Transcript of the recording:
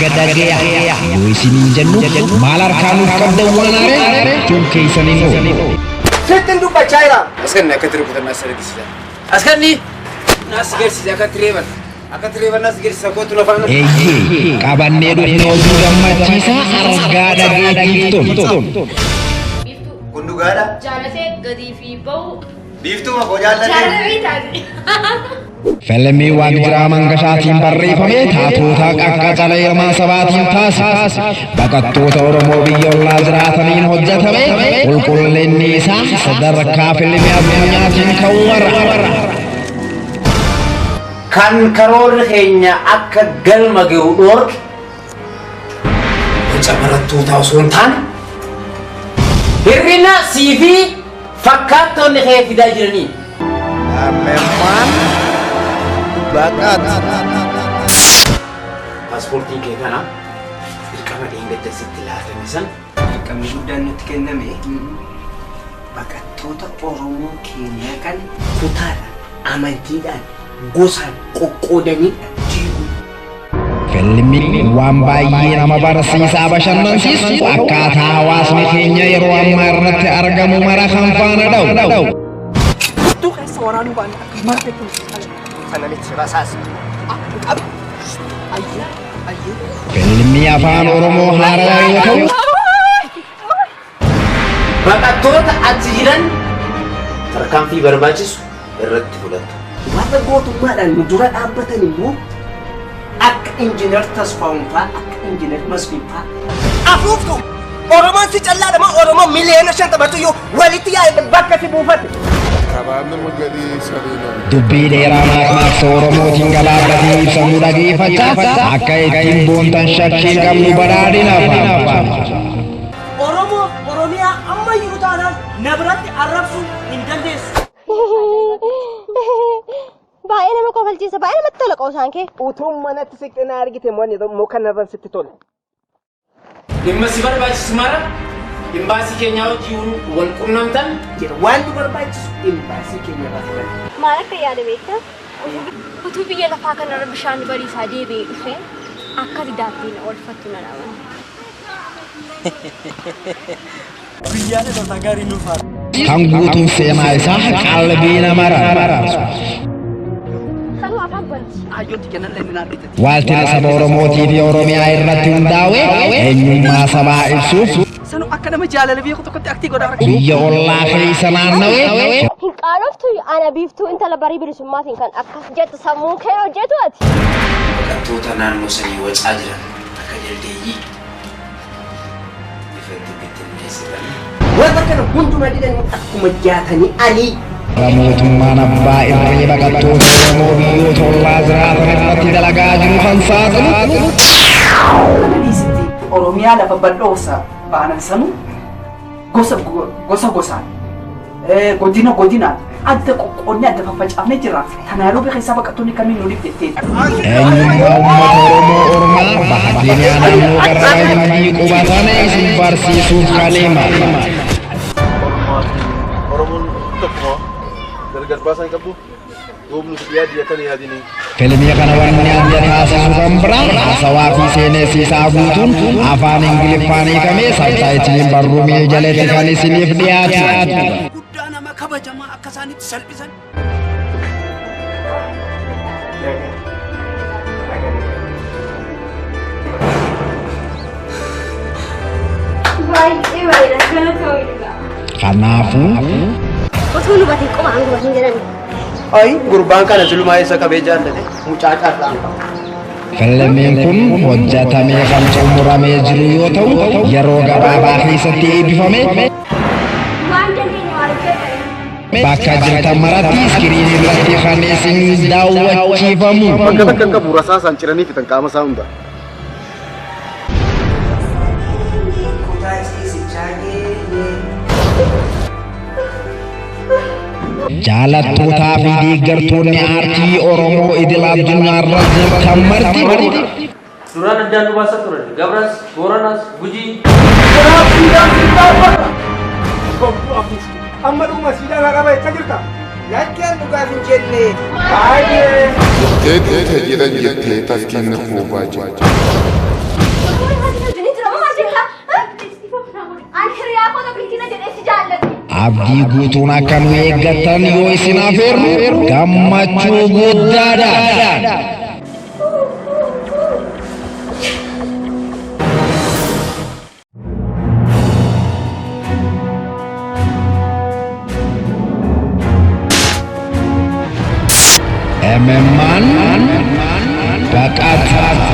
Argaa dhagaya yoo isiniin jennu maal harkaa nuuf qabdan waan haaree jechuun keessaniin oolu. Sittin dubbachaa jira. Askanni akkatti rukutan nas argisiisa. Askanni nas garsiisa akkatti reeban. Akkatti reeban nas garsiisa kootu lafaan. Eeyyee qabannee dhufne oduu gammachiisaa argaa dhageettiif tolu. Biiftuu Kun dhugaadha. jaalatee gadii fi bahu Biiftuu ma koo jaallatee. jaalatee taate. Fiilmii Waaqjiraa Mangashaatiin barreeffame taatota qaqqacalee ilmaan sabaatiin taasise. Baqattoota Oromoo biyya ollaa jiraataniin hojjetame qulqullinni isaa sadarkaa fiilmii addunyaatiin ka'uu mara. Kan karoorri keenya akka galma gahu dhoorke boca barattootaa osoo hin taane hir'ina sii fi fakkaattonni kee fidaa jiranii. Lammeeffaan baqat. Paaspoortiin kee kana dirqama dheengadda sitti laatame san Dirqamni guddaan nutti kenname baqattoota Oromoo keenyaa kan kutaadhaan, amantiidhaan, gosaan qoqqoodanii diiguu. Fiilmiin waan baay'ee nama barsiisaa bashannansiisu akkaataa hawaasni keenya yeroo ammaa irratti argamu mara kan faana dha'u. Tuttuu keessa waraanuu baanne akka martetti nu Sana miti rasaas. Qabi. Ayyee ayyee. Fiilmii afaan Oromoo haarawaa yoo ta'u baqattoota achi jiran tarkaanfii barbaachisu irratti fudhatu. Warra gootummaadhaan nu dura dhaabbatan immoo akka Injiinar Tasfaa'uun fa'aa, akka Injiinar Masfiin fa'aa. Afuuftu Oromoon si callaadha moo Oromoo 50,000,000 iyyuu walitti yaa'e bakka si buufate. Karaa nama gadii sanii dubbii dheeraa maakmaaksa Oromootiin gabaabbatee ibsamu dhageeffachaa akka ittiin boontan shakkii hin qabnu badhaadhinaaf. Oromoo Oromiyaa ammayyuu taanaan na biratti arrabsuu hin dandeessu. Baay'ee nama kofalchiisa, baay'ee namatti tola qoosaan kee. Utuu manatti siqxe na argite moo kanarran sitti tola. Dhimma si barbaachisu mara imbaasii keenyaa wajjin wal qunnamtan Jira waan nu barbaachisu imbaasii keenya irraa fudhanna. Maal akka yaada beektaa? Utuu biyya lafaa kanarra bishaan bariisaa deebi'ee dhufee akka didaattiin oolfattu nan amana. Biyyaan dhaloota gaarii nuuf haa. Kan guutuun seenaa isaa qalbii nama raasu. Sanuu afaan banti. Hayyooti kennan illee ni argite. Waaltina saba Oromootii fi Oromiyaa irratti hundaa'e eenyummaa sabaa ibsuuf Sanuu akka nama jaalala beeku tokkotti aktii godhaa. biyya ollaa keessa naanna'e Hin qaanoftu ana biiftuu intala barii bilisummaatiin kan akkas jettu sammuu kee hojjetu ati. Baqattoota naannoo sanii wacaa jiran akka jaldeeyyii ifatti bittinneessitan. Warra kana hundumaa didan akkuma jaatanii alii. Mootummaan abbaa irree baqattoota Oromoo biyyoota ollaa jiraatan irratti dalagaa jiru kan saaxilu Kana dhiisitti Oromiyaa lafa bal'oosa baanan sanuu gosa gosa gosaan godina godinaan adda qoqqoodnee adda faffacaafnee jirra. Kana Nairobi keessaa baqattoonni kamiin nu dhibdettee. Eenyummaa uummata Oromoo Ormaa baha Keeniyaa naannoo Garrayyii qubatan isin barsiisuuf kan himame. Oromoon tokkuma gargar baasaa hin qabdu. Duubni si yaadi akkana yaadini. Fiilmii kana wanni adda taasisu kan biraa haasawaa fi seenessisaa guutuun afaan Ingiliffaan hiikamee sabtaayitiliin barruu jalatti kan isiniif dhiyaatu. Guddaa nama kabajamaa akka isaanitti salphisan. Baay'ee bareeda galatoomi dhugaa. Kanaafuu Utuu nu batin qofa hanga batin jedhani. Ayi gurbaan kana silumaa eessa qabee jaallate mucaa carraan qaba. Fiilmiin kun hojjetamee kan xumuramee jiru yoo ta'u yeroo gabaabaa keessatti eebbifame Waan dandeenye maal hojjetan? Bakka jirtan maratti iskiriinii irratti kan isin daawwachiifamu. Bakka takka hin qabu rasaasaan ciranii fixan qaama isaa hunda. Kutaa ciisichaa geenye. Jaalattootaa fi deeggartoonni aartii Oromoo idil addunyaarra jirtan marti Duraan addaan nu baasaa turan. Gabras, Booranas, Gujii. Amma dhuguma siidaa qaba jechaa jirta. Lakkeen dhugaaf hin jenne. Jettee jiran jettee tafkiin quufaa jirti. Abdii guutuun akka nu eeggattan yoo isin afeerru gammachuu guddaadha. MMN baqata.